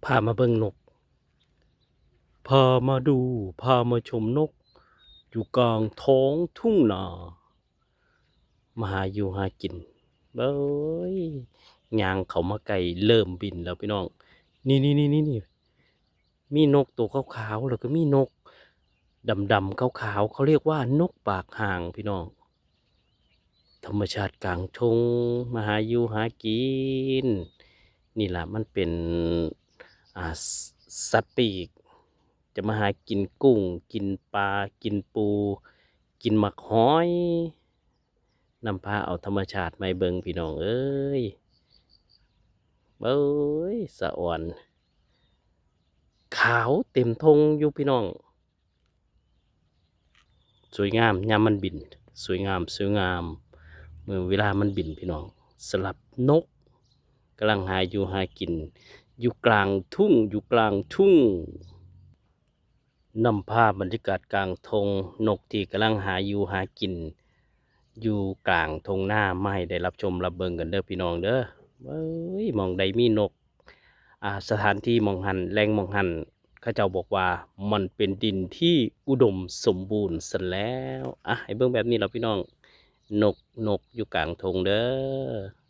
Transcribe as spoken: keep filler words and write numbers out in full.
พามาเบิ่งนก พามาดู พามาชมนก อยู่กลางท้องทุ่งนา มาหาอยู่หากิน เบ้ย ย่างเข้ามาใกล้เริ่มบินแล้วพี่น้อง นี่ๆๆๆๆ มีนกตัวขาวๆ แล้วก็มีนกดำๆ ขาวๆ เขาเรียกว่านกปากห่างพี่น้อง ธรรมชาติกลางทุ่ง มาหาอยู่หากิน นี่ล่ะมันเป็น อ่า ส- สัตว์ปีก จะมาหากินกุ้ง กินปลา กินปู กินหมากหอย นำพาเอาธรรมชาติมาให้เบิ่งพี่น้องเอ้ย เบ้ย สะออน ขาวเต็มทุ่งอยู่พี่น้อง สวยงามยามมันบิน สวยงาม สวยงาม เมื่อเวลามันบินพี่น้อง สำหรับนกกำลังหาอยู่หากิน อยู่กลางทุ่ง อยู่กลางทุ่ง นำภาพบรรยากาศกลางทุ่ง นกที่กำลังหาอยู่หากิน อยู่กลางทุ่งนามาให้ได้รับชมรับเบิ่งกันเด้อพี่น้องเด้อ เอ้ย หม่องใดมีนก อ่า สถานที่หม่องหั้น แหล่งหม่องหั้น เขาเจ้าบอกว่ามันเป็นดินที่อุดมสมบูรณ์ซั้นแหล้ว อ่ะ ให้เบิ่งแบบนี้ล่ะพี่น้อง นก นกอยู่กลางทุ่งเด้อ